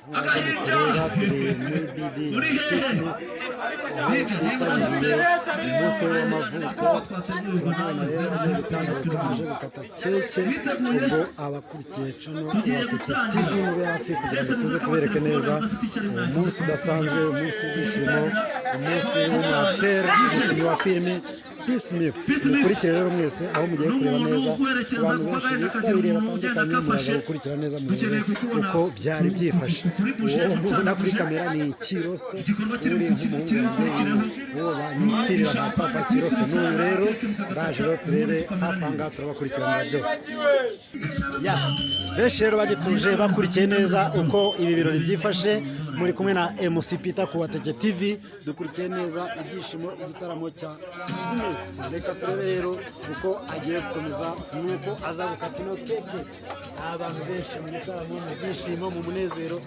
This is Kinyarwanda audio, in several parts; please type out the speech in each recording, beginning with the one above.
Nk'uko mutureba, turi muri BD ya P Smith, aho twitabiriye umunsi we w'amavuko. Turamubona rero agiye gutambuka aje gukata keke. Ubwo abakurikiye channel Uwateke TV, mube hafi kugira ngo tuze tubereke neza umunsi udasanzwe, umunsi w'ibyishimo, umunsi w'umu acteur, umukinnyi wa filimi P Smith. Mukurikire rero mwese aho mugiye kureba neza. Abantu benshi bitabiriye batandukanye, muraza gukurikira neza murebe uko byari byifashe. Uwo mubona kuri kamera ni Kiroso, uri nk'umuhungu wanjye, uwo banyitirira nka Papa Kiroso n'uyu. Rero ndaje rero turebe hafi aha ngaha, turabakurikiranira byose. Ya benshi rero bagituje bakurikiye neza uko ibi birori byifashe. Muri kumwe na MC Peter ku Wateke TV. Dukurikiye neza ibyishimo, igitaramo cya Smith. Reka turebe rero uko agiye gukomeza nuko aza gukata ino keke. Abantu benshi mu gitaramo, mu byishimo, mu munezero,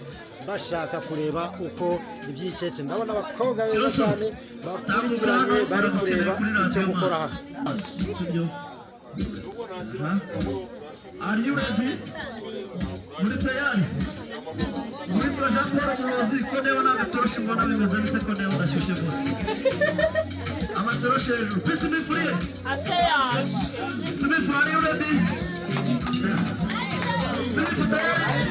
bashaka kureba uko iby'iyi keke. Ndabona abakobwa beza cyane bakurikiranye, bari kureba icyo gukora hano. Sibyo? Are you ready? Muri tayari? Uwitwa Jean Paul Umuyobozi, ko ndeba nta gatoroshi mbona, bimeze bite? Ko ndeba udashyushye rwose? Amatoroshi hejuru. P Smith uriye? Smith, are you ready? Smith tayari?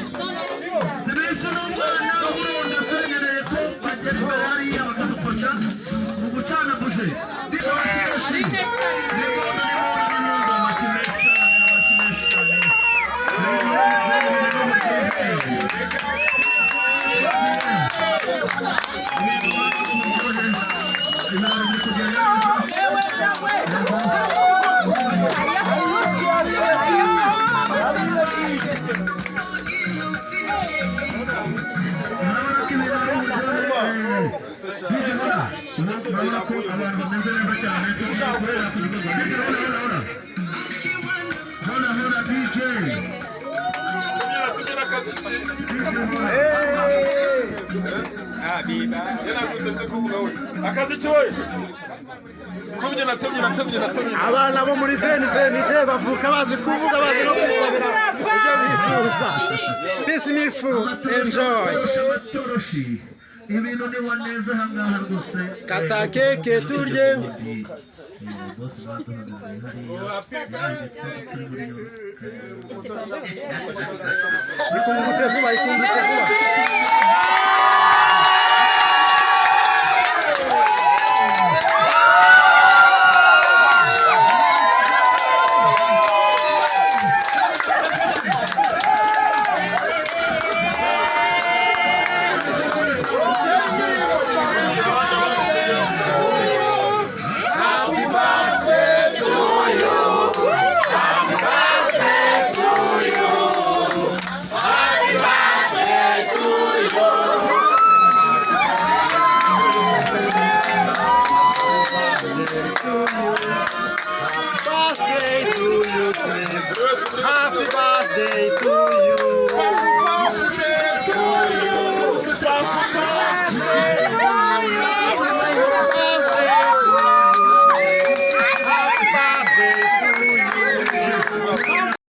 Smith ni umwana w'Uburundi, asengereye ko bagera imbere hariya bakadufasha mu gucana buje. Amashyi menshi. N'impundu, n'impundu, n'impundu, amashyi menshi cyane, amashyi menshi cyane. Ibirori biri kugenda neza. Murabona ko ibintu ari uburyohe. DJ Hora, murabona ko abantu bameze neza cyane. Tugiye guhera ku gikorwa. DJ Hora, hora, hora. Hora, hora, DJ. DJ Hora. Akazi we tubyina, tubyina, tubyina, tubyina. Abana bo muri 2022 bavuka bazi kuvuga, bazi no kwisabira ibyo bifuza. P Smith, enjoy. Amatoroshi, ibintu ni wa neza aha ngaha rwose. Kata keke turye. Bose baduhagarariye hariya turi muri Ikungute vuba, ikungute vuba. Happy birthday to you. Happy birthday to you. Happy birthday to you. Birthday to you. Happy birthday to you, Smith. Happy birthday to